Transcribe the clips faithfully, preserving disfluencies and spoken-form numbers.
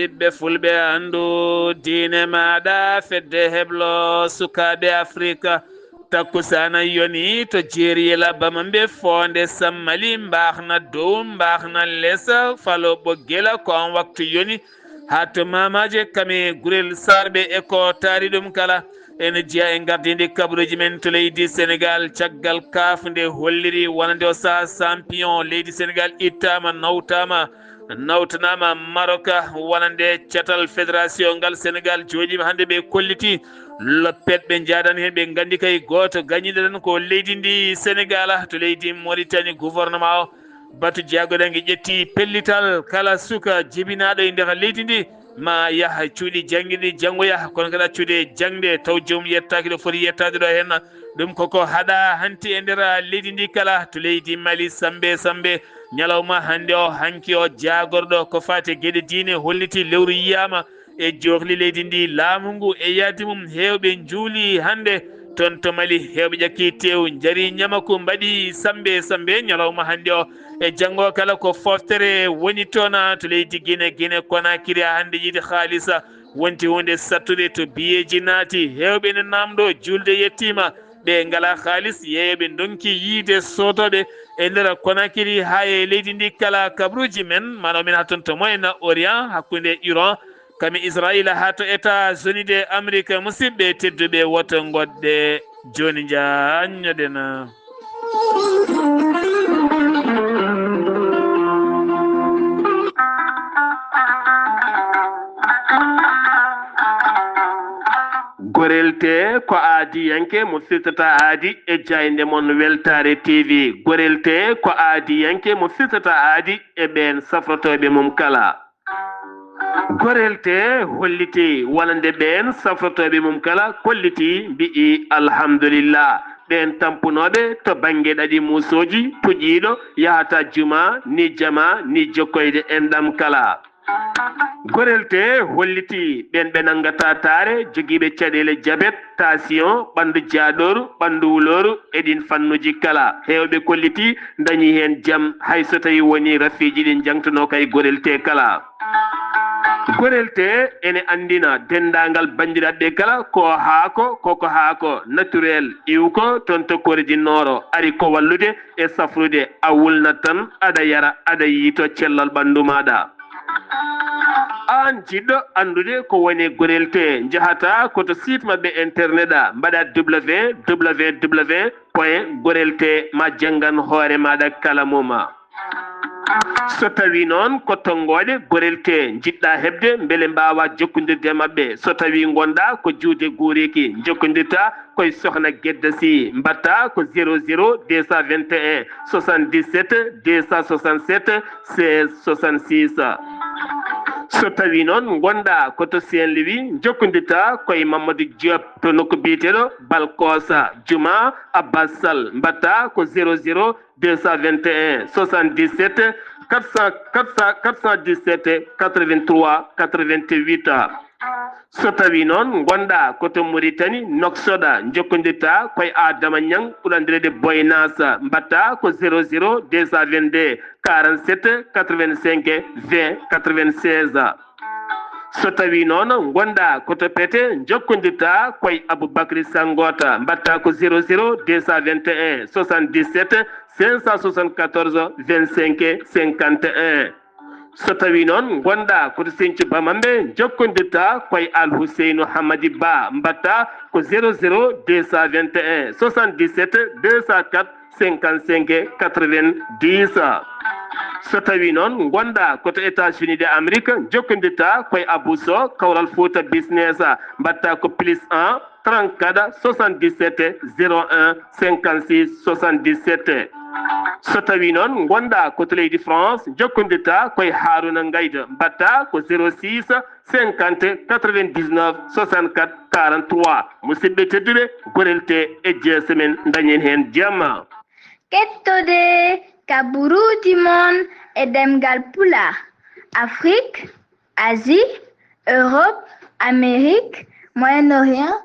Ɓiɓɓe fulɓe anndu diine maaɗa, fedde heblo sukaaɓe Afrika. Takkusaana yoni to Jeeriyel Abba Mambe, Foonde Sammali, Mbaaxna Dow, Mbaaxna Les, Falo Ɓoggel, ko on waktu yoni. Haa to Maamaaje Kame, Gurel Sarɓe e ko taari ɗum kala. Ene jeyaa e ngardiindi kabaruuji men to leydi Senegaal, caggal kaaf nde holliri wonande o saha champion leydi Senegaal ittaama, nawtaama, nawtanaama Maroka, wonande catal fédération ngal Senegaal jooɗiima hannde ɓe kolliti loppet ɓe njaadan heen, ɓe nganndi kay gooto gañiiɗo tan ko leydi ndi Senegaal. To leydi Mauritanie, gouvernement o batu jaagodangi ƴetti pellital kala suka jibinaaɗo e nder leydi ndi, ma yah cuuɗi janngiɗi janngoya, kono kadi accude jaŋde taw joomum yettaaki ɗo foti yettaade ɗo heen. Ɗum koko haɗa hanti e nder leydi ndi kala. To leydi Mali, Sambe Sambe, ñalawma hannde o, hanki o, jaagorɗo ko faati e geɗe diine holliti lewru yiyaama e johli leydi ndi, laamu ngu e yaadi mum. Heewɓe njuuli hannde toon to Mali, heewɓe ƴakki teew, njari ñamaku, mbaɗi Sambe Sambe. Ñalawma hannde o e janngo kala ko foftere woni toon to leydi Gine, Gine Konakiri, hannde yiide haalisa wonti huunde sattude to biyeeji naati. Heewɓe ne naamndo, juulde yettiima, ɓe ngalaa haalis, yeeyooɓe ndonki yiide soodooɓe e nder Konakiri haa e leydi ndi kala. Kabaruuji men, mano min hatton to Moyen Orient, hakkunde Iran, kami Israila haa to États-Unis de Amérique. Musidɓe tedduɓe, woto ngoɗɗe jooni, njaanñoɗen. Gorel tee ko aadiyanke mo firtata aadi e jaaynde mon Weltaare T V. Gorel tee ko aadiyanke mo firtata aadi e ɓeen safrotooɓe mum kala. Gorel tee holliti wonande ɓeen safrotooɓe mum kala, kolliti, mbi'i alhamdulillah. Ɓeen tampunooɓe to bannge ɗaɗi muusooji, puƴiiɗo yahata juma, ni jama, ni jokkoyde enɗam kala. Gorel tee holliti ɓeen ɓe nanngata taare, jogiiɓe caɗeele jabet, taasiyoŋ, ɓanndu jaaɗooru, ɓanndu wulooru e ɗiin fannuuji kala. Heewɓe kolliti ndañi heen jam, hay so tawii wonii rafiiji ɗi njaŋtunoo kay gorel tee kala. Gorel tee ene anndina denndaangal banndiraaɓe kala ko haako, koko haako naturel, iwko toon to Kore du Nord, ari ko wallude e safrude, a wulnat tan, aɗa yara, aɗa yiyto cellal ɓanndu maaɗa. Aan jiɗɗo anndude ko woni gorel tee, njahata ko to site maɓɓe internet a, mbaɗa W W W point gorel tee, ma janngan hoore maaɗa kala mum. So tawii noon ko tonngooɗe gorel tee njiɗɗa heɓde, mbele mbaawa jokkondirde e maɓɓe. So tawii ngonɗa ko juude guuriki, njokkondirta koye Sohna Gedda Sy, mbaɗta ko zéro zéro deux cent vingt et un soixante-dix-sept deux cent soixante-sept seize soixante-six. So tawii noon ngonɗa ko to Saint-Louis, njokkondirta koye Mamadou Diop to nokku biyeteeɗo Balkosa, Juma Abbas Sall, mbaɗta ko zéro zéro deux cent vingt et un soixante-dix-sept quatre cent, quatre cent, quatre cent dix-sept quatre-vingt-trois quatre-vingt-huit. So tawii noon ngonɗa ko to Mauritanie, Nouakchott, njokkondirta koye Adama Niang, ɓurɗo anndireede Boy Nas, mbaɗta ko zéro zéro deux cent vingt-deux quarante-sept quatre-vingt-cinq vingt quatre-vingt-seize. So tawii noon ngonɗa ko to Pete, njokkondirta koye Aboubacry Sangota, mbaɗta ko zéro zéro deux cent vingt et un soixante-dix-sept cinq cent soixante-quatorze vingt-cinq cinquante et un. So tawii noon ngonɗa ko to Sinthiou Bamambé, njokkondirta koye Al Houseynou Hamadi Ba, mbaɗta ko zéro zéro deux cent vingt et un soixante-dix-sept deux cent quatre cinquante-cinq quatre-vingt-dix. So tawii noon ngonɗa ko to États-Unis de Amérique, njokkondirta koye Abou Sow, Kawral Fouta Business, mbaɗta ko plus un trente-quatre soixante-dix-sept zéro un cinquante-six soixante-dix-sept. So tawii noon ngonɗa ko to leydi France, njokkondirta koye Harouna Ngaïda, mbaɗta ko zéro six cinquante quatre-vingt-dix-neuf soixante-quatre quarante-trois. Musidɓe tedduɓe, gorel tee e jeese men, ndañen heen jamma. Kettode kaburuuji mon e ɗemngal Pulaar, Afrique, Asie, Europe, Amérique, Moyen-Orient,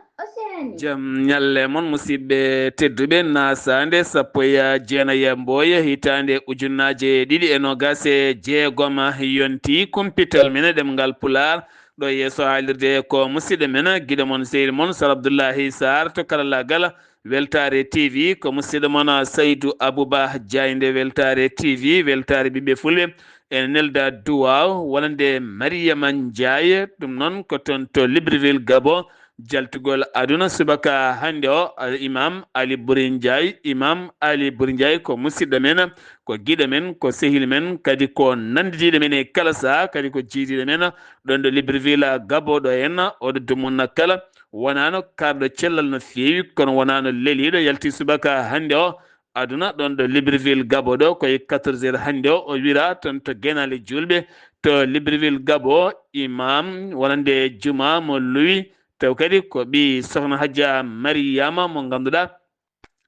Jam ñalle mon, musidɓe tedduɓe. Nasaande sappo e jeenayi e mbooya, hitaande ujunnaaje ɗiɗi e noogaas e jeegom yonti. Kumpital men e ɗemngal Pulaar, ɗo yeeso haalirde ko musidɗo men, giɗo mon, sehil mon, Sar Abdullahi Sarr to karallagal Weltaare T V. Ko musidɗo mon Saydu Abuba Jaaynde, Weltaare T V, Weltaare Ɓiɓɓe Fulɓe. Ene nelda duwaaw wonande Mariama Ndiaye, ɗum noon ko toon to Libreville, Gabon. Jaltugol aduna subaka hannde o, Al Imam Ali Buri Ndiaye. Imam Ali Buri Ndiaye ko musidɗo men, ko giɗo men, ko sehil men, kadi ko nanndidiiɗo men e kala sahaa, kadi ko jiidiiɗo men ɗoon ɗo Libreville, Gabon ɗo en. Oɗo dumunna kala wonaano kaarɗo cellal no feewi, kono wonaano leliiɗo, yalti subaka hannde o aduna ɗoon ɗo Libreville, Gabon ɗo, ko e quatorze heures hannde o, o wira toon to Genaale Juulɓe to Libreville, Gabon, imam wonande juma mo Luwi, taw kadi ko ɓii sohna Hajja Mariyama mo ngannduɗaa,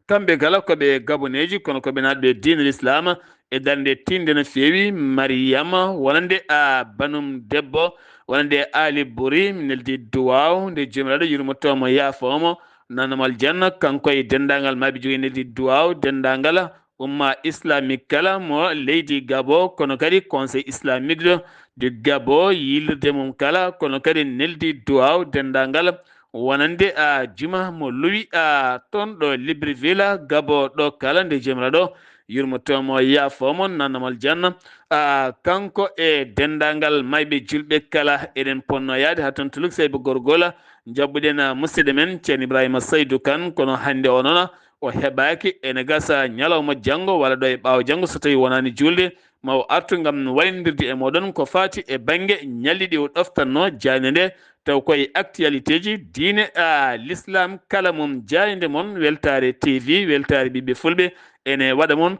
kamɓe kala ko ɓe Gaboneeji, kono ko ɓe naatɓe diine Lislaam e darnde tiinde no feewi. Mariyama wonande a banum debbo, wonande Ali Buri, mi neldi duwaaw nde Joomiraaɗo yurmoto mo, yaafoo mo, nanam aljanna, kanko e denndaangal maayɓe jogi, neldi duwaaw denndaangal umma islamique kala mo leydi Gabon, kono kadi Conseil islamique de, de Gabon, yiilirde mum kala, kono kadi neldi duwaaw denndaangal wonande a juma mo Luwi a toon ɗo Libreville, Gabon ɗo kala, nde Joomiraaɗo yurmoto mo, yaafoo mo, nanam aljanna. A kanko e denndaangal maayɓe juulɓe kala, eɗen ponno yaade haa toon to Luxembourg gorgola, njaɓɓuɗen musidɗo men Ceerno Ibrahima Saydu Kan, kono hannde o noon o heɓaaki. Ene gasa ñalawma janngo walla ɗo e ɓaawo janngo, so tawii wonaani juulde, ma o artu ngam wayndirde e mooɗon ko faati e bannge ñalɗi ɗi o ɗoftatnoo jaaynde nde, taw koye actualité ji diine a l'islam kala mum jaaynde mon. Weltaare T V, Weltaare Ɓiɓɓe Fulɓe, ene waɗa mon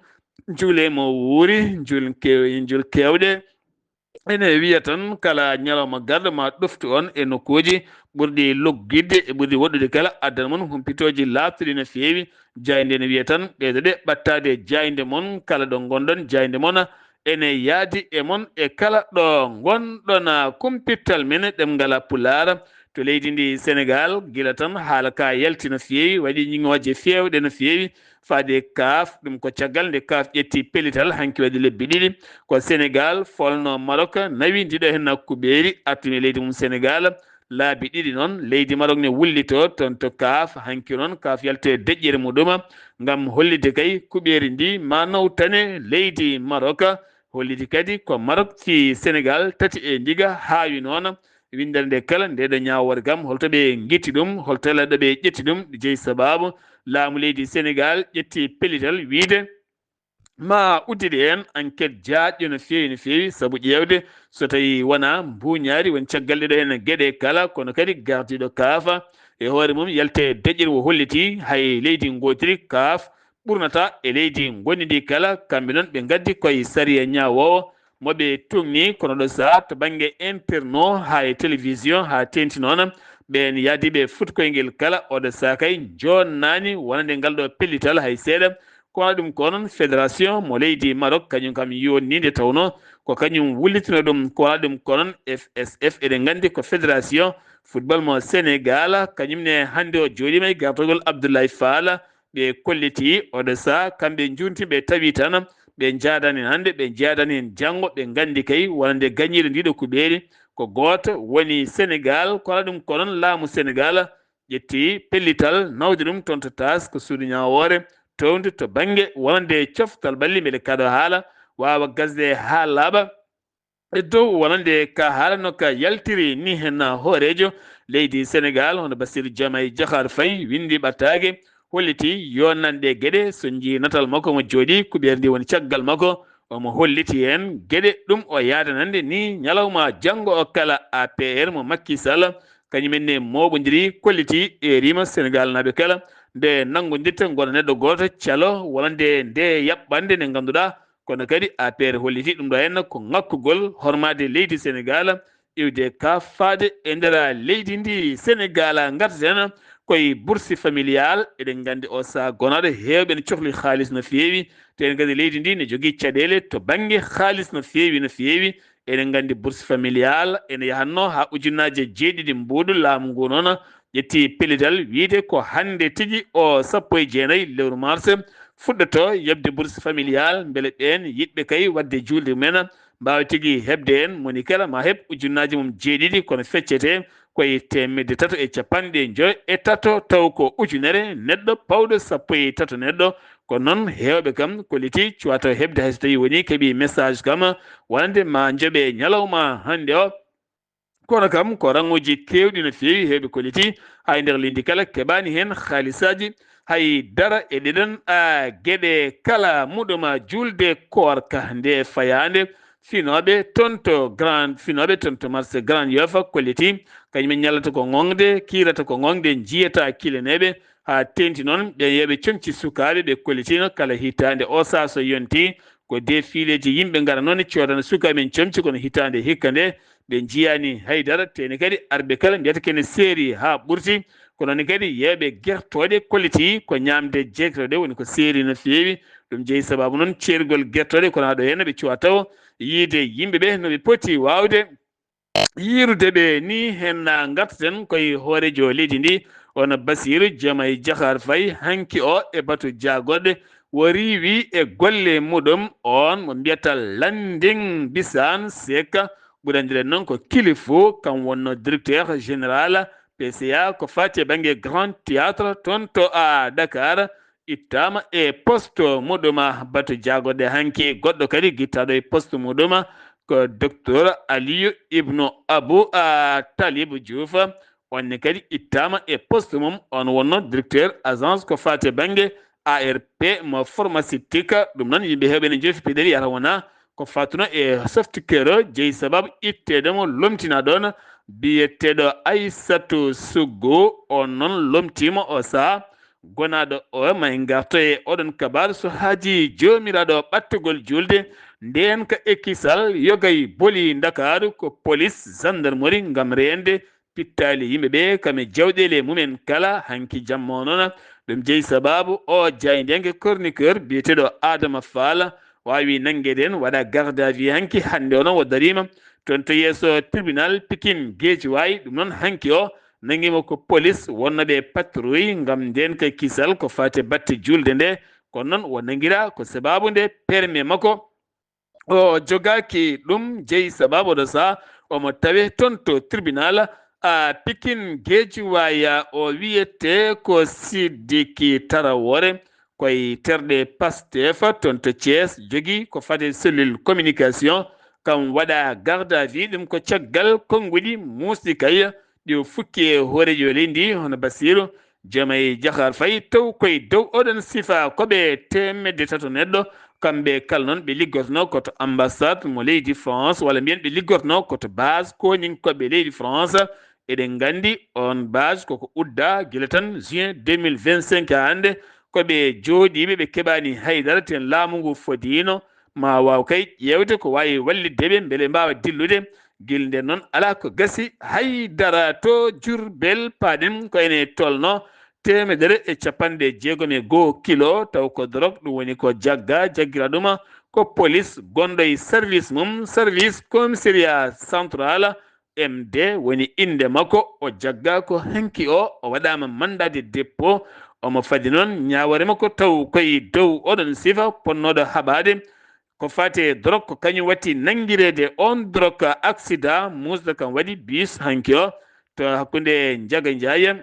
juule mo wuuri, juul kew-, juul keewɗe. Ene wiya tan kala ñalawma garɗo ma ɗoftu on e nokkuuji ɓurɗi loggidde e ɓurɗi woɗɗude kala, addan mon humpitooji laaɓtuɗi no feewi. Jaaynde ene wiya tan ɓeydoɗe ɓattaade jaaynde mon kala ɗo ngonɗon, jaaynde mon ene yaadi e mon e kala ɗo ngonɗon. Kumpital men ɗemngal Pulaar to leydi ndi Senegaal, gila tan haala ka yalti no feewi, waɗi ñiŋooje feewɗe no feewi faade kaaf. Ɗum ko caggal nde kaaf ƴetti pellital hanki waɗi lebbi ɗiɗi ko Senegaal folno Marok, nawi ndiɗo hen kuɓeeri artumi e leydi mum Senegaal. Laabi ɗiɗi noon, leydi Marok ne wullito toon to kaaf. Hanki noon, kaaf yalti e deƴƴere muɗum ngam hollitde kay kuɓeeri ndi ma nawtane leydi Marok. Holliti kadi ko Marok fii Senegaal tati e ndiga haawi noon. Winndere nde kala, nde ɗo ñaawoore kam, holto ɓe ngitti ɗum, holto la ɗo ɓe ƴetti ɗum, jeyi sabaabu laamu leydi Senegaal ƴetti pellital wiide ma uddide heen enquête jaajɗo no feewi, no feewi, sabu ƴeewde so tawii wonaa mbuuñaari woni caggal ɗeɗo heen geɗe kala, kono kadi gardiiɗo kaaf e hoore mum yalti e deƴƴere o holliti hay leydi ngootiri kaaf ɓurnata e leydi ngonndi ndi kala, kamɓe noon ɓe ngaddi koye sariya ñaawoowo mo ɓe tuugni, kono ɗo sahaa to bannge internet haa e télévision haa teeŋti noon, ɓeen yahdiiɓe fuɗkoyngel kala, oɗo sahaa kay joonnaani wonande ngal ɗo pellital hay seeɗa. Ko wona ɗum ko noon, fédération mo leydi Maroc, kañum kam yonni nde tawnoo ko kañum wullitino ɗum. Ko wona ɗum ko noon, F S F, eɗen nganndi ko fédération football mo Sénégal, kañum ne hannde o jooɗiima e gartagol Abdoulaye Fall. Ɓe kolliti oɗo sahaa, kamɓe njuunti, ɓe tawi tan ɓe njaadani hannde, ɓe njaadani janngo, ɓe nganndi kay wonande gañiiɗo ndiɗo kuɓeeri ko gooto woni Sénégal. Ko wona ɗum ko noon, laamu Sénégal ƴetti pellital, nawdi ɗum toon to taas, ko suudu ñaawoore towndu to bannge wonande coftal ɓalli, mbele kaɗo haala waawa gasde haa laaɓa. E dow wonande ka haalano ka yaltiri ni hen, hooreejo leydi Sénégal, hono Bassirou Diomaye Diakhar Faye, winndi ɓattaake, holliti yo nan ɗe geɗe, so njii natal makko mo jooɗi, kuɓeeri ndi woni caggal makko, omo holliti heen geɗe. Ɗum o yaadanande ni ñalawma janngo o kala. A P R mo Macky Sall, kañum en ne mooɓondiri, kolliti e rima Sénégal naaɓe kala nde nanngondirta ngona neɗɗo gooto calo wonande nde yaɓɓande nde ngannduɗaa. Kono kadi A P R holliti ɗum ɗo henna ko ŋakkugol hormaade leydi Sénégal, iwde ka faade e nder leydi ndi Sénégal. Ngartaten koye bourse familiale. Eɗen nganndi o sahaa gonaaɗo heewɓe ne cohli haalis no feewi, te en nganndi leydi ndi ne jogii caɗeele to bannge haalis no feewi, no feewi. Eɗen nganndi bourse familiale ene yahatnoo haa ujunnaaje jeeɗiɗi mbuuɗu, laamu ngu noon ƴetti pellitgal wiyde ko hannde tigi o sappo e jeenayi lewru mars fuɗɗoto yoɓde bourse familial, mbele ɓeen yiɗɓe kay waɗde juulde mumen mbaawa tigi heɓde heen. Mo ni kala ma heɓ ujunnaaji mum jeeɗiɗi, kono feccete ko e teemedde tato e capanɗe joy e tato, taw ko ujunere neɗɗo pawɗo sappo e tato neɗɗo. Kono noon, heewɓe kam kolliti cuwataa heɓde, hay so tawii wonii keɓii message kam wonande ma njoɓe ñalawma hannde o. Kono kam, ko raŋuuji keewɗi no feewi heewɓe kolliti, hay nder leydi kala keɓaani heen haalisaaji hay dara e ɗeɗon, a, geɗe kala muɗum, a, juulde koorka nde fayaande. Finooɓe toon to Grand, finooɓe toon to marché Grand Yoff kolliti, kañum en ñallata ko ŋoŋde, kiirata ko ŋoŋde, njiyata kileneeɓe, haa teeŋti noon ɓe yeeɓe comci sukaaɓe ɓe kollitiino kala hitaande. O sahaa so yonti, ko defileeji yimɓe ngara noon coodana sukaaɓe men comci, kono hitaande hikka nde ɓe njiyaani hay dara. Teeni kadi arɓe kala mbiyata kene seeri haa ɓurti, kono noon kadi yeeɓe gertooɗe kolliti ko ñaamde jeegatooɗe woni ko seeri no feewi. Ɗum jeyi sabaabu noon ceerugol gertooɗe, kono haa ɗo heen ɓe cuwa taw yiide yimɓe ɓe no ɓe poti waawde yiirude ɓe. Ni heen na ngartaten koye hooreejo leydi ndi, on Basiiru Jomay Jahaar Fay, hanki o e batu jaagorɗe, o riiwi e golle muɗum. On mo mbiyata Landing Bisaan Seek, ɓurandiren noon ko Kilifu, kam wonno directeur général P C A ko faati e bannge Grand Théâtre toon to, a, Dakar, ittaama e poste muɗum. Batu jaagorɗe hanki, goɗɗo kadi gittaaɗo e poste muɗum ko docteur Aliyu Ibnu Abu, a, Talib Diouf. On ne kadi ittaama e poste mum. On wonno directeur agence ko faati e bannge A R P mo pharmaceutique. Ɗum noon, yimɓe heewɓe ne njoofi piɗeeli, yata wona ko faatuno e softikero jeyi sababu itteede mo lomtina ɗoon biyeteeɗo Aysatu Suggu. On noon lomtiima o sahaa. Gonaaɗo o, ma en ngarto e oɗon kabaaru. So haajii Joomiraaɗo ɓattugol juulde ndeen ka e kisal, yogay boli Ndakaaru ko polis, gendarmerie ngam reende pittaali yimɓe ɓe kam e jawɗeele mumen kala. Hanki jamma o noon, ɗum jeyi sababu o jaayndiyanke chroniqueur biyeteeɗo Adama Fall waawi nanngeede en, waɗa garde à vue hanki. Hannde o noon o dariima toon to yeeso tribunal Pikine Guédiawaye. Ɗum noon hanki o nanngiima ko polis wonnooɓe patrouille ngam ndeen kay kisal ko faati e batte juulde nde. Kono noon o nanngiraa ko sababu nde permis makko o jogaaki ɗum, jeyi sababu oɗo sahaa omo tawe toon to tribunal, a, Pikine Guédiawaye. O wiyetee ko Sidiki Tarawore, koye terɗe Pastef toon to Thiès, jogii ko faati e cellule communication. Kam waɗa garde à vue, ɗum ko caggal konnguɗi muusɗi kay ɗi o fukki e hooreejo leydi ndi, hono Basiiru Jomay Jahaar Fay, taw koye dow oɗon sifa ko ɓe teemedde tato neɗɗo. Kamɓe kala noon ɓe liggotonoo ko to ambassade mo leydi France, walla mbiyen ɓe liggotonoo ko to base kooñinkooɓe leydi France. Eɗen nganndi oon base koko udda gila tan juin deux mille vingt-cinq haa hannde, ko ɓe jooɗiiɓe, ɓe keɓaani hay dara. Teen laamu ngu fodiino ma waaw kay ƴeewde ko waawi wallitde ɓe mbele mbaawa dillude. Gila ndeen noon, alaa ko gasi hay dara. To Jurbel paaɗen ko ene tolno teemedere e capanɗe jeegom e goo kilo, taw ko dorog, ɗum woni ko jagga, jaggira ɗum ko polis gonɗo e service mum, service commissariat central, M D woni innde makko. O jagga ko hanki o, o waɗaama mandat de dépôt. Omo fadi noon ñaawoore makko taw koye dow oɗon sifa ponnooɗo haɓaade ko faati e dorog, ko kañum watti nanngireede oon dorog accident muusɗo kam waɗi bus hanki o to hakkunde Njaga Njaay.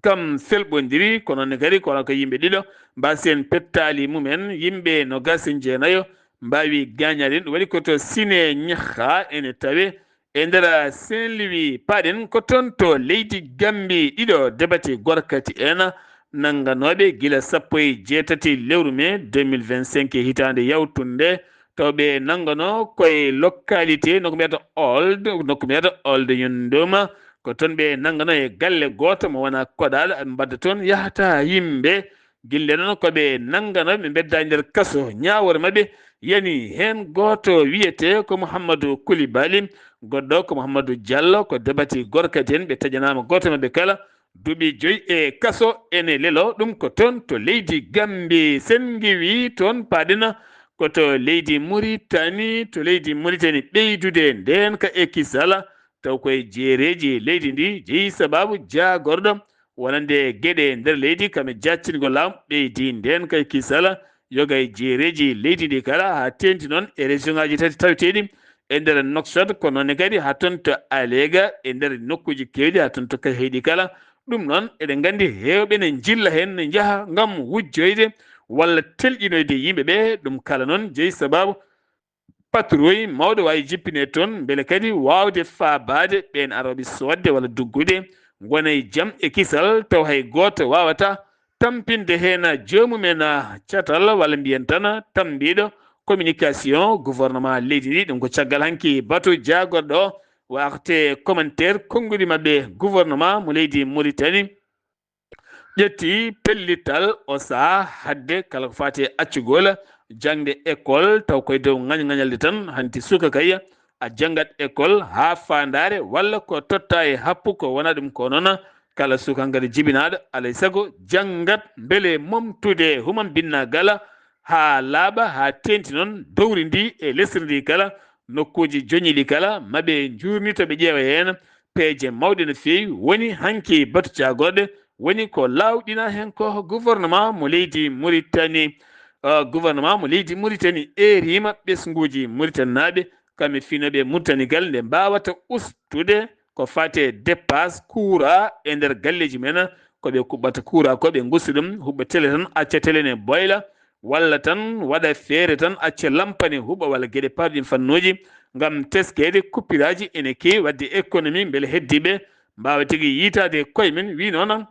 Kam felɓondiri, kono ne kadi kono ko yimɓe ɗiɗo mbaasi en pettaali mumen, yimɓe noogaas e jeenayo mbaawi gaañaade. Ɗum waɗi ko to Sine Ñaha ene tawe e nder Saint-Louis. Paaɗen ko toon to leydi Gambi, ɗiɗo debate gorkati en nannganooɓe gila sappo e jeetati lewru mee deux mille vingt-cinq e hitaande yawtunde, taw ɓe nannganoo koye localité nokku mbiyata Old, nokku mbiyata Old Yunduma. Ko toon ɓe nannganoo e galle gooto mo wona koɗal, mbadda toon yahata yimɓe. Gille noon ko ɓe nannganoo, ɓe mbedda e nder kaso. Ñaawoore maɓɓe yani heen gooto wiyetee ko Mouhamadou Koulibaly, goɗɗo ko Mouhamadou Diallo, ko debati gorkati en. Ɓe taƴanaama gooto maɓɓe kala duuɓi joyi e kaso ene leloo. Ɗum ko toon to leydi Gambi. Sen ngiwi toon paaɗen ko to leydi Muritani, to leydi Muritani ɓeydude ndeenka e kisala. taw koye jeereeji leydi ndi jeyi sabaabu jaagorɗo wonande geɗe nder leydi, kam e jaccingol laamu ɓeydi ndeen kay kisal yoga e jeereeji leydi ndi kala, haa teeŋti noon e région ŋaaji tati taweteeɗi e nder Nouakchott, ko noon ne kadi haa toon to Alega e nder nokkuuji keewɗi, haa toon to Kayhayɗi kala. Ɗum noon, eɗen nganndi heewɓe ne njilla heen, ne njaha ngam wujjoyde walla telƴinoyde yimɓe ɓe. Ɗum kala noon jeyi sabaabu patrouille mawɗo waawi jippine toon, mbele kadi waawde faabaade ɓeen arooɓe soodde walla duggude, ngona e jam e kisal, taw hay gooto waawataa tampinde heen joomum en catal, walla mbiyen tan tammbiiɗo communication gouvernement leydi ndi. Ɗum ko caggal hanki batu jaagorɗo o, waakte commentaire konnguɗi maɓɓe gouvernement mo leydi Mauritanie. Ƴetti pellital o sahaa hadde kala ko faati e accugol jaŋde école, taw koye dow ŋañŋañalde tan. Hanti suka kay a janngat école haa faandaare walla ko totta e happu, ko wona ɗum ko noon. Kala suka hankadi jibinaaɗo alay sago janngat mbele momtude humam binna gala haa laaɓa, haa teeŋti noon dowri ndi e lesri ndi kala, nokkuuji joñiiɗi kala, maɓe njuurnito ɓe ƴeewa heen peeje mawɗe no feewi. Woni hanki batu jaagorɗe woni ko laawɗina heen ko gouvernement mo leydi Mauritanie. Uh, gouvernement mo leydi Mauritanie eeriima ɓesnguuji Mauritanie naaɓe, kam e finooɓe Mauritanie gal nde mbaawata ustude ko faati e dépasse courant e nder galleeji men, ko ɓe kuɓɓata courant ko ɓe ngusti ɗum, huɓɓa télé tan, acca télé ne boyla, walla tan waɗa feere tan acca lampa ne huɓɓa walla geɗe paarɗi fannooji ngam teskeede coupuraaji ene keewi waɗde économie mbele heddiiɓe mbaawa tigi yiytaade koye men. Wi noon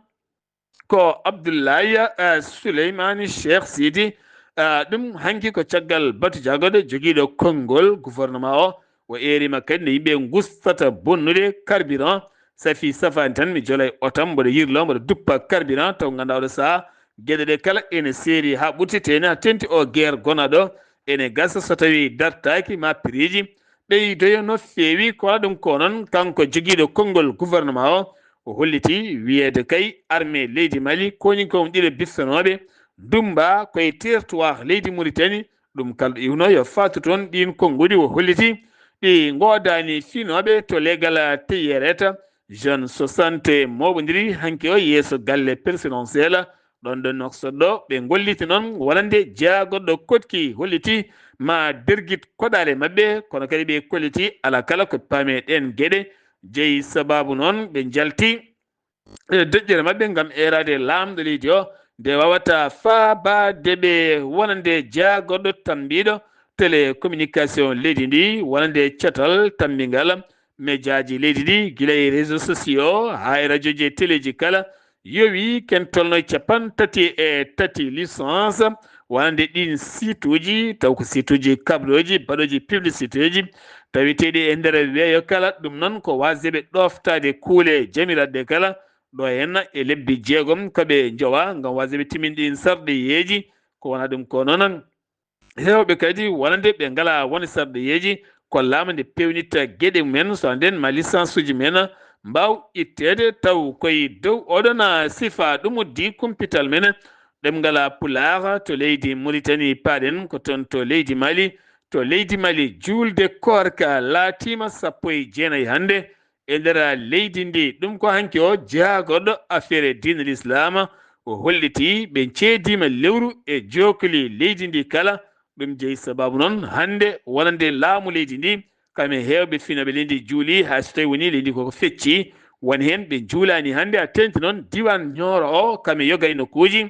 ko Abdoulaye, eh, Souleymane Cheikh Sidi, eh, ɗum hanki ko caggal batu jaagorɗo jogiiɗo konngol gouvernement o, o eeriima kadi nde yimɓe ngustata bonnude carburant, safi safaani tan mi jola e otam, mboɗo yirlo, mboɗo duppa carburant, taw ngannduɗaa oɗo sahaa geɗe ɗe kala ene seeri haa ɓurti, teeni haa teeŋti o guerre gonaaɗo ene gasa so tawii dartaaki ma prix ji ɓeydoyo no feewi. Ko waɗa ɗum ko noon, kanko jogiiɗo konngol gouvernement o, o holliti wiyeede kay armée leydi Mali, kooñi ko ɗiɗo biftonooɓe ndummba koye territoire leydi Mauritanie, ɗum kala ɗo iwno yo faatu toon. Ɗiin konnguɗi o holliti ɗi ngoodaani finooɓe to leegal Teyereta, jeune soixante mooɓondiri hanki o yeeso galle présidentiel. Ɗoon ɗo Nouakchott ɗo ɓe ngolliti noon wonande jaagorɗo koɗki holliti ma dergit koɗaale maɓɓe, kono kadi ɓe kolliti alaa kala ko paami e ɗeen geɗe. Jeyi sabaabu noon ɓe njalti e deƴƴere maɓɓe ngam eeraade laamɗo leydi o, nde waawata faabaade ɓe wonande jaagorɗo tammbiiɗo télécommunication leydi ndi, wonande catal tammbingal mejaaji leydi ndi, gila e réseaux sociaux haa e rajooji e teleeji kala, yowi ken tolno e capanɗe tati e tati licence, wonande ɗiin site uji, taw ko site uji kablooji, baɗooji publicité ji, taweteeɗi e nder weeyo kala. Ɗum noon ko waajibi ɗooftaade kuule jamirat ɗe kala, ɗo heen e lebbi jeegom ko ɓe njowa ngam waajibi timminde ɗiin sarɗiyeeji. Ko wona ɗum ko noon, heewɓe kadi wonande ɓe ngalaa won sarɗiyeeji, kollaama nde peewnitta geɗe mumen, so nden ma licence uji men mbaaw itteede, taw koye dow oɗon sifa ɗum uddi kumpital men. Ɗemngal Pulaar to leydi Mauritanie paaɗen, ko toon to leydi Mali. To leydi Mali, juulde koorka laatiima sappo e jeenayi hannde e nder leydi ndi. Ɗum ko hanki o jaagorɗo affaire diine l'islam o holliti ɓe ceediima lewru e jookli leydi ndi kala. Ɗum jeyi sabaabu noon hannde wonande laamu leydi ndi, kam e heewɓe finooɓe leydi juuli, hay so tawi woni leydi koko fecci, won heen ɓe njuulaani hannde. A teeŋti noon diiwaan Ñooro o, kam e yoga e nokkuuji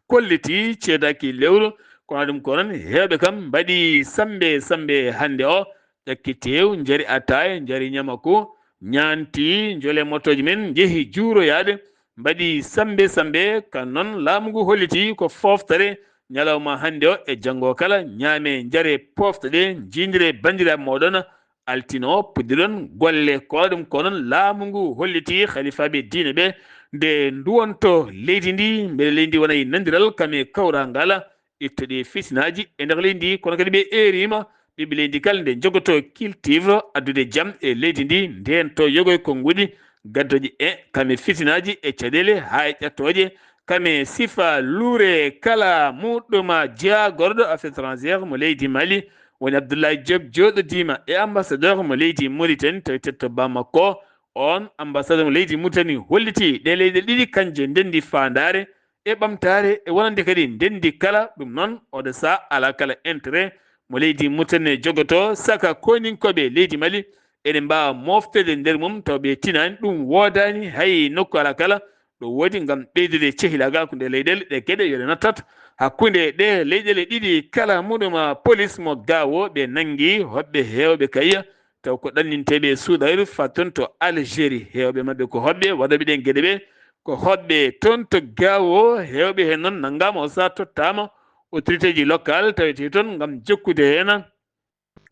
kolliti ceedaaki lewru. Kono ɗum ko noon, heewɓe kam mbaɗi sammbe sammbe hannde o, ƴakki teew, njari ataaya, njari ñamaku, ñaanti, njole motooji men, njehi juuroyaade, mbaɗi sammbe sammbe. Kan noon, laamu ngu holliti ko fooftere ñalawma hannde o e janngo kala, ñaame, njare, poofte ɗe, njiidire banndiraaɓe mooɗon, altine o puɗɗiɗon golle. Kono ɗum ko noon, laamu ngu holliti halifaaɓe diine ɓe nde nduwonto leydi ndi, mbele leydi ndi wona e nandiral kam e kawral ngal, itta ɗi fitinaaji e nder leydi ndi. Kono kadi ɓe eeriima ɓiɓɓe leydi kala nde njogoto kiltiiwro addude jam e leydi ndi, ndeen to yogoy konnguɗi gaddooji e kam e fitinaaji e caɗeele haa e ƴattooje, kam e sifa luure kala muɗɗum. Jaagorɗo affaires étrangères mo leydi Mali woni Abdoulaye Diop, jooɗodiima e ambassadeur mo leydi Mauritanie, tawi tetto Bamako. On ambassadeur mo leydi Mauritanie hollitii ɗe leyɗe ɗiɗi kanje ndenndi faandaare e ɓamtaare e wonande kadi ndenndi kala. Ɗum noon, oɗo saha alaa kala intérêt mo leydi Mauritanie jogotoo saka koninkooɓe leydi Mali ene mbaawa moofteede nder mum taw ɓe tinaani. Ɗum woodaani hay nokku alaa kala ɗo woodi ngam ɓeydude cehilaagal hakkunde leyɗeele ɗe geɗe yo ɗe nattat hakkunde ɗe leyɗeele ɗiɗi kala muɗum. Polis mo Gaawo ɓe nanngi hoɓɓe heewɓe kayya taw ko ɗanninteeɓe suuɗayru fat toon to Algérie. Heewɓe maɓɓe ko hoɓɓe waɗooɓe ɗeen geɗe ɓe ko hoɓɓe toon to Gaawo. Heewɓe heen noon nanngaama o saha tottaama autorité ji local tawetee toon ngam jokkude heen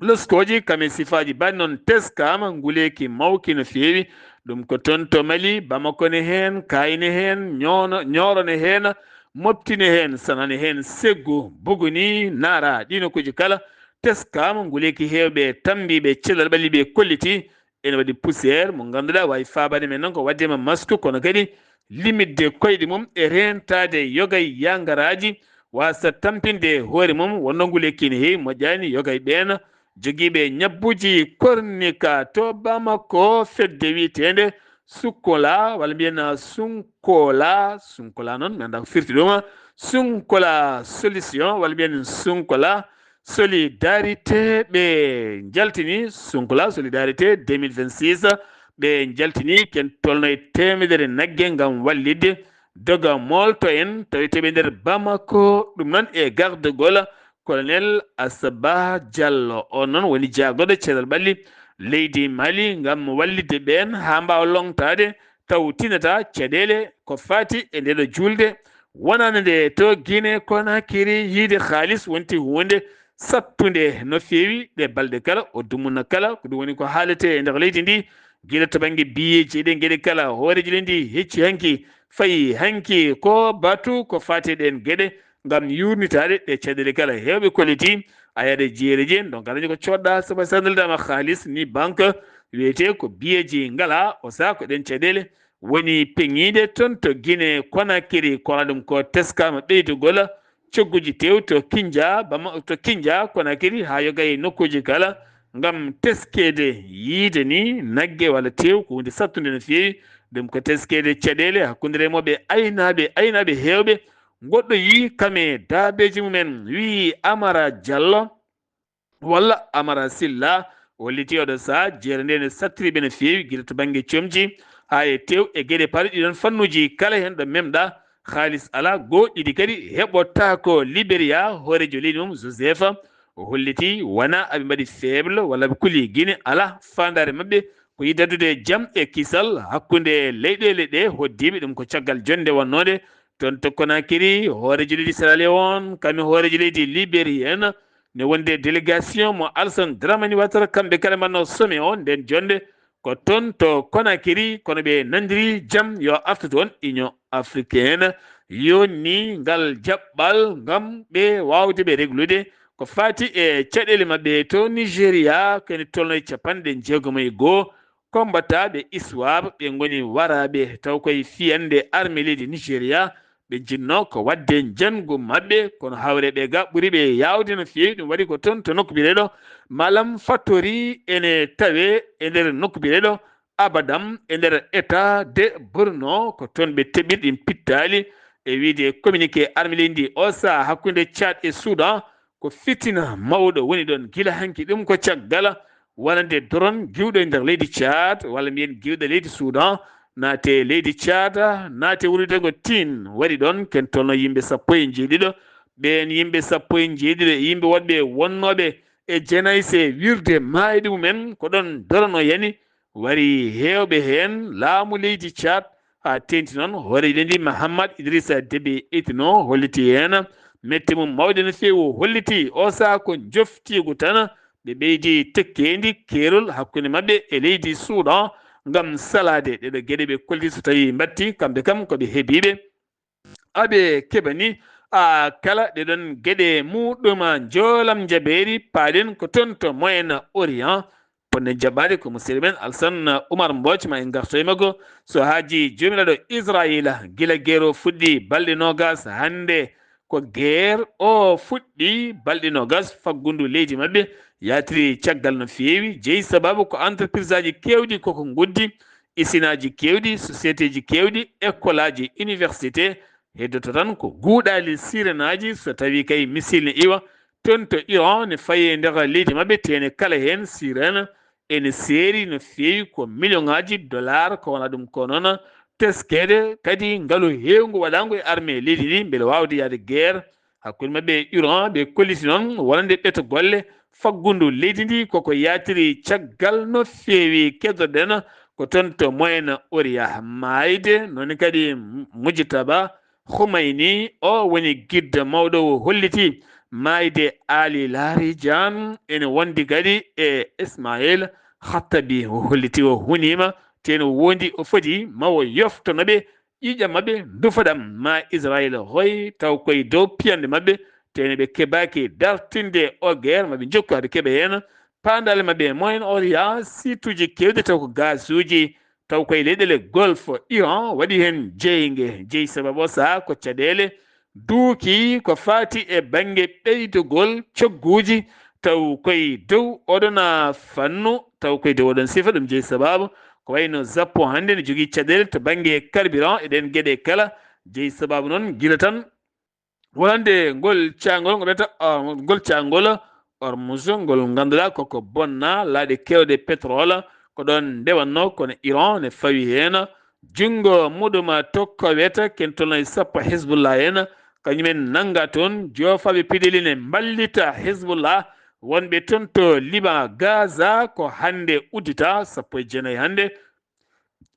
loskooji kam e sifaaji baɗi noon teskaama. Nguleeki mawki no feewi. Ɗum ko toon to Mali, Bamako ne heen, Kaayi ne heen, Ñoono, Ñooro ne heen, Mopti ne heen, Sana ne heen, Seggu, Buguni, Naara, ɗii nokkuuji kala teskaama. Nguleeki heewɓe tammbiiɓe cellal ɓalli ɓe kollitii ene waɗi poussière mo ngannduɗaa waawi faabaade men noon ko waɗde ma masque kono kadi limitde koyɗe mum e reentaade yogay yangaraaji waasa tampinde hoore mum wonno nguleeki ne heewi moƴƴaani yogay ɓeen jogiiɓe ñabbuuji kornika to Bamako fedde wiyeteende Sukkola walla mbiyen Sunkola, Sunkola noon mi anndaa ko firti ɗum, Sunkola solution walla mbiyen Sunkola solidarité ɓe njaltini, Sunkola solidarité deux mille vingt-six ɓe njaltini ken tolno e teemedere nagge ngam wallitde doga moolto en taweteeɓe nder Bamako. Ɗum noon e gardagol Colonel Asaba Diallo, on noon woni jaagoɗo cellal ɓalli leydi Mali ngam wallitde ɓeen haa mbaawa longtaade taw tinata caɗeele ko faati e ndeeɗo juulde. Wonande nde to Guinée Conakry, yiide haalis wonti huunde sattunde no feewi ɗe balɗe kala, o dumuna kala, ko ɗum woni ko haaletee e nder leydi ndi, gila to bannge biyeeji e ɗe geɗe kala. Hooreejo leydi ndi hecci hanki, fayi hanki ko batu ko faati e ɗeen geɗe ngam yuurnitaade ɗe caɗeele kala. Heewɓe kolliti a yaada jeereji en, donc aɗa ko coodɗa, sabu so a neldaama haalis ni banque, wiyetee ko biyeeji ngala, o saha ko ɗeen caɗeele woni peŋiiɗe toon to Guinée Conakry. Kono ɗum ko teskaama ɓeydugol cogguji tew to Kinja, Bama-, to Kinja Conakry haa yoga e nokkuuji kala ngam teskeede yiide ni nagge walla tew ko huunde sattunde no feewi. Ɗum ko teskeede caɗeele hakkunde remooɓe e aynaaɓe, aynaaɓe heewɓe. Goɗɗo yii kam e daabeeji mumen, wii Amara Diallo walla Amara Silla, hollitii oɗo saha jeere nde ne sattiri ɓe no feewi, gila to bannge comci haa e tew e geɗe paaɗuɗi ɗon fannuuji kala heen ɗo memɗa. Haalis alaa, goo ɗiɗi kadi heɓotaako. Liberia, hooreejo leydi mum Joseph, o hollitii wonaa aɓe mbaɗi faible walla ɓe kuli Guinée, alaa, faandaare maɓɓe ko yiɗde addude jam e kisal hakkunde leyɗeele ɗe hoɗdiiɓe. Ɗum ko caggal jonnde wonnoonde toon to Conakry, hooreejo leydi Sierra Leone, kam e hooreejo leydi Liberia en, ne wondi e délégation mo Alassane Dramani Ouattara, kamɓe kala mbanno sommet o. Nden jonnde ko toon to Conakry, kono ɓe nanndiri jam yo artu toon. Union africaine yonni ngal jaɓɓal ngam ɓe waawde ɓe reglude ko faati e caɗeele maɓɓe to Nigeria, kene tolno e capanɗe jeegom e goo. Kombataaɓe ISWAP ɓe ngoni waraaɓe taw koye fiyannde armée leydi Nigeria ɓe njinnoo ko waɗde njanngu maɓɓe, kono hawreeɓe ga ɓuri ɓe yaawde no feewi. Ɗum waɗi ko toon to nokku biyeteeɗo Malam Fattori ene tawee e nder nokku biyeteeɗo Abadam e nder État de Borno. Ko toon ɓe teɓɓiri ɗin pittaali e wiyde communiqué armée leydi ndi o saha hakkunde Tchad e Soudan. Ko fitina mawɗo woni ɗon gila hanki. Ɗum ko caggal wonande doron giwɗo e nder leydi Tchad, walla mbiyen giwɗo leydi Soudan, naate leydi Tchad, naate wullitego Tin. Waɗi ɗon ken tolno yimɓe sappo e njeeɗiɗo. Ɓeen yimɓe sappo e njeeɗiɗo e yimɓe woɗɓe wonnooɓe e Jenayse wirde maayde mumen, ko ɗon doron o yani. Wari heewɓe heen laamu leydi Tchad, haa teeŋti noon hooreejo leydi Mahamat Idrissa Déby Itno holliti heen mette mum mawɗe no feewi. O holliti o saha ko njoftiigu tan, ɓe ɓeydi tekkeendi keerol hakkunde maɓɓe e leydi Soudan ngam salaade ɗeɗo geɗe ɓe kolti so tawii mbatti kamɓe kam ko ɓe hebiiɓe. Aɓe keɓani a kala ɗe ɗon geɗe muɗum njoolam njabeeri paaɗen ko toon to Moyen Orient. Ponɗen jaɓɓaade ko musidɗo men Alsan Oumar Mbooc ma en ngarto e makko. So haajii Joomiraaɗo Israayiila, gila geer o fuɗɗii balɗe noogaas hannde, Ko guerre o fuɗɗi balɗe nogas, faggundu leydi maɓɓe yatiri caggal no feewi. Jeyi sababu ko entreprise aji kewɗi koko nguddi, isinaji kewɗi, société ji kewɗi, école aji, université. Heddoto tan ko guuɗali sirenaji, so tawi kay missile ne iwa toon to Iran, ne faye nder leydi maɓɓe, tene kala heen sirena ene seeri no feewi ko million ngaji dollar, ko wona ɗum ko noon teskede kadi ngalu heewngu waɗangu e armée leydi ndi, mbele wawde yaade guerre hakkunde maɓɓe e Iran. Ɓe kolliti noon wonande ɓeto golle faggundu leydi ndi koko yatiri caggal no feewi. Keddoɗen ko toon to Moyen Orient, maayde noon kadi Mujtaba Khomeini, o woni guide mawɗo, o holliti maayde Ali Larijani, ene wondi kadi e Ismail Khattabi, o holliti o hunima, teno wondi o foti ma o yoftono ɓe ƴiiƴam maɓɓe, ndufa ɗam ma Israel hoy taw koye dow piyanɗe maɓɓe, teno ɓe keɓaki dartinde o guerre maɓe jokku haɓe keɓa heen. Paandale maɓɓe e Moyen Orient, site uji kewɗi taw ko gaz uji, taw koye leyɗele Golfe, Iran waɗi heen jeynge. Jeyi sababu o saha ko caɗeele duuki ko faati e bannge ɓeydugol cogguuji, taw koye dow oɗon fannu, taw koye dow oɗon sifa. Ɗum jeyi sababu ko wayno Japon hannde ne jogii caɗeele to bannge carburant e ɗeen geɗe kala. Jeyi sababu noon gila tan wonande ngol caangol ngo ɓeta, ah, ngol caangol Hormuz, ngol ngannduɗaa koko bonna laaɗe keewɗe pétrole, ko ɗoon ndewatnoo, kono Iran ne fawi heen. Junngo muɗum tokko weta ken tolno e sappo Hezbollah en, kañumen nannga toon joofaaɓe piɗeli ne mballita Hezbollah wonɓe toon to Liban, Gaza, ko hannde uddita, sappo e jeenayi hannde.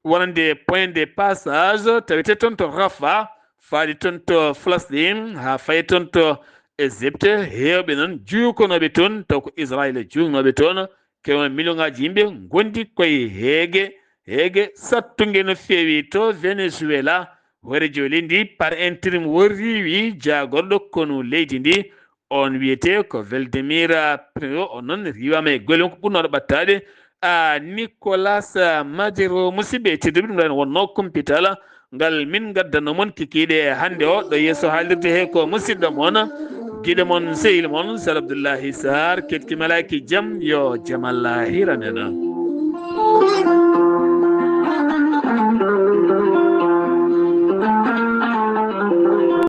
Wonande point de passage tawete toon to Rafah, faade toon to Falastin, haa faye toon to Égypte. Heewɓe noon juukonooɓe toon, taw ko Israel juugnooɓe toon. Kewma million ngaji yimɓe ngondi koye heege, heege sattunge no feewi to Venezuela. Hoore jooli ndi par intérim wo riiwi jaagorɗo konu leydi ndi. On wiyetee ko Vladimir Prigozhin, on noon riiwaama e golle mum ko ɓurnooɗo ɓattaade. A Nicolas Maduro, musidɓe tedduɓe, ɗum ɗon wonnoo kumpital ngal min ngaddanoo mon kikiiɗe hannde o. Ɗo yeeso haalirde he ko musidɗo mon, giɗo mon, sehil mon, Sal Abdullahi Sarr, keɗki malaaki jam, yo jam Allah hiran en.